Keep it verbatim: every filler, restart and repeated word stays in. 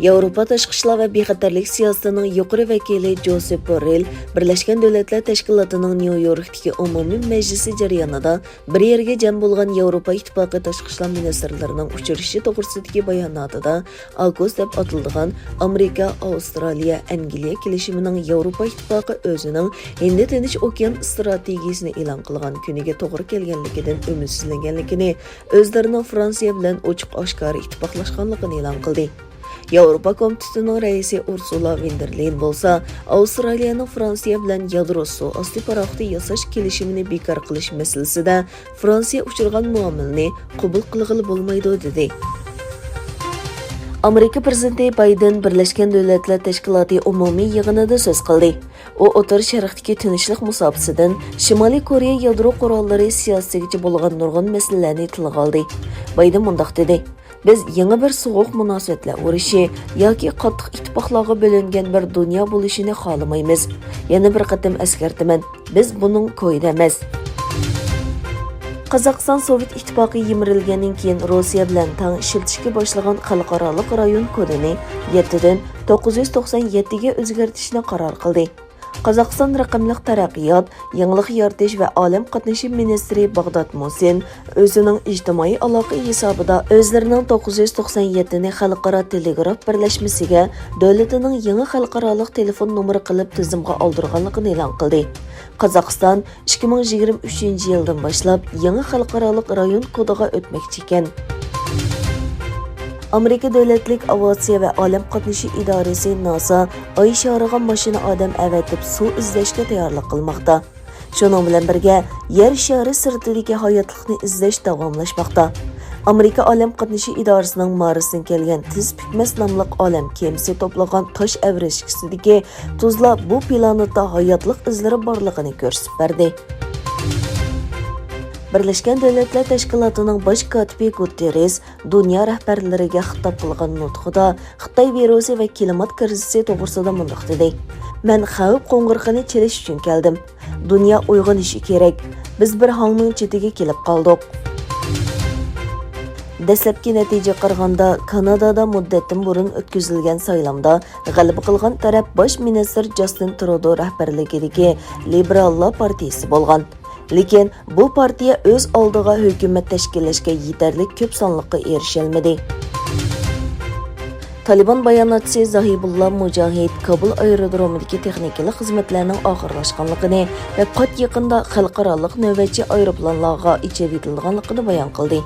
ياۋروپا تاشقى ئىشلار ۋە بىخەتەرلىك سىياسىتىنىڭ يۇقىرى ۋەكىلى جوسېپ بوررېل بىرلەشكەن دۆلەتلەر تەشكىلاتىنىڭ نيۇ يوركتىكى ئومۇمىي مەجلىسى جەريانىدا بىر يەرگە جەم بولغان ياۋروپا ئىتتىپاقى تاشقى ئىشلار مىنىستىرلىرىنىڭ ئۇچرىشىشى توغرىسىدىكى باياناتىدا، ئاكوس دەپ ئاتىلىدىغان ئامېرىكا، ئاۋسترالىيە، ئەنگلىيە كېلىشىمىنىڭ ياۋروپا ئىتتىپاقى ئۆزىنىڭ ھىندى تىنچ ئوكيان ئىستراتېگىيىسىنى ئېلان قىلغان كۈنىگە توغرا كەلگەنلىكىدىن ئۈمىدسىزلەنگەنلىكىنى، ئۆزلىرىنىڭ فرانسىيە بىلەن ئوچۇق ئاشكارا ئىتتىپاقلاشقانلىقىنى ئېلان قىلدى. ياۋروپا كومىتېتىنىڭ رەئىسى ئۇرسۇلا ۋىندېرلېين بولسا، ئاۋسترالىيەنىڭ فرانسىيە بىلەن يادرو سۇ ئاستى پاراخوتى ياساش كېلىشىمىنى بىكار قىلىش مەسىلىسىدە فرانسىيە ئۇچرىغان مۇئامىلىنى قوبۇل قىلغىلى بولمايدۇ، دېدى. ئامېرىكا پىرېزىدېنتى بايدېن بىرلەشكەن دۆلەتلەر تەشكىلاتى ئومۇمىي يىغىنىدا سۆز قىلدى. ئۇ ئوتتۇرا شەرقتىكى تىنچلىق مۇساپىسىدىن شىمالىي كورېيە يادرو قوراللىرى سىياسىتىگىچە بولغان نۇرغۇن مەسىلىلەرنى تىلغا ئالدى. بايدېن مۇنداق دېدى: «بىز يېڭى بىر سوغۇق مۇناسىۋەتلەر ئۇرۇشى ياكى قاتتىق ئىتتىپاقلارغا بۆلۈنگەن بىر دۇنيا بولۇشىنى خالىمايمىز. يەنە بىر قېتىم ئەسكەرتىمەن، بىز بۇنىڭ كويىدا ئەمەس.» قازاقىستان سوۋېت ئىتتىپاقى يىمىرىلگەندىن كېيىن روسىيە بىلەن تەڭ ئىشلىتىشكە باشلىغان خەلقئارالىق رايون كودىنى يەتتىدىن توققۇز يۈز توقسان يەتتىگە ئۆزگەرتىشنى قارار قىلدى. قازاقىستان رەقەملىك تەرەققىيات، يېڭىلىق يارىتىش ۋە ئالەم قاتنىشى مىنىستىرى باغدات مۇسىن ئۆزىنىڭ ئىجتىمائىي ئالاقە ھېسابىدا ئۆزلىرىنىڭ توققۇز يۈز توقسان يەتتىنى خەلقئارا تېلېگراف بىرلەشمىسىگە دۆلىتىنىڭ يېڭى خەلقئارالىق تېلېفون نومۇرى قىلىپ تىزىمغا ئالدۇرغانلىقىنى ئېلان قىلدى. قازاقىستان ئىككى مىڭ يىگىرمە ئۈچىنچى يىلدىن باشلاپ يېڭى خەلقئارالىق رايون كودىغا ئۆتمەكچى ئىكەن. ئامېرىكا دۆلەتلىك ئاۋىئاتسىيە ۋە ئالەم قاتنىشى ئىدارىسى ناسا ئاي شارىغا ماشىنا ئادەم ئەۋەتىپ سۇ ئىزدەشكە تەييارلىق قىلماقتا. شۇنىڭ بىلەن بىرگە، يەر شارى سىرتىدىكى ھاياتلىقنى ئىزدەش داۋاملاشماقتا. ئامېرىكا ئالەم قاتنىشى ئىدارىسىنىڭ مارستىن كەلگەن تېز پۈكمەس ناملىق ئالەم كېمىسى توپلىغان تاش ئەۋرىشكىسىدىكى تۇزلار بۇ پلانېتتا ھاياتلىق ئىزلىرى بارلىقىنى كۆرسىتىپ بەردى. بىرلەشكەن دۆلەتلەر تەشكىلاتىنىڭ باش كاتىپى گۇتېررېس دۇنيا رەھبەرلىرىگە خىتاب قىلغان نۇتقىدا خىتاي ۋىرۇسى ۋە كىلىمات كىرىزىسى توغرىسىدا مۇنداق دېدى: «مەن خەۋپ قوڭغۇرىقىنى چېلىش ئۈچۈن كەلدىم. دۇنيا ئويغىنىشى كېرەك. بىز بىر ھاڭنىڭ چېتىگە كېلىپ قالدۇق.» دەسلەپكى نەتىجىگە قارىغاندا، كانادادا مۇددەتتىن بۇرۇن ئۆتكۈزۈلگەن سايلامدا غەلىبە قىلغان تەرەپ باش مىنىستىر جاستىن ترۇدو رەھبەرلىكىدىكى لىبېراللار پارتىيىسى بولغان. لېكىن بۇ پارتىيە ئۆز ئالدىغا ھۆكۈمەت تەشكىللەشكە يېتەرلىك كۆپ سانلىققا ئېرىشەلمىدى. تالىبان باياناتچىسى زاھىبۇللا مۇجاھىد كابۇل ئايرودرومىدىكى تېخنىكىلىق خىزمەتلەرنىڭ ئاخىرلاشقانلىقىنى ۋە پات يېقىندا خەلقئارالىق نۆۋەتچى ئايروپىلانلارغا ئېچىۋېتىلىدىغانلىقىنى بايان قىلدى.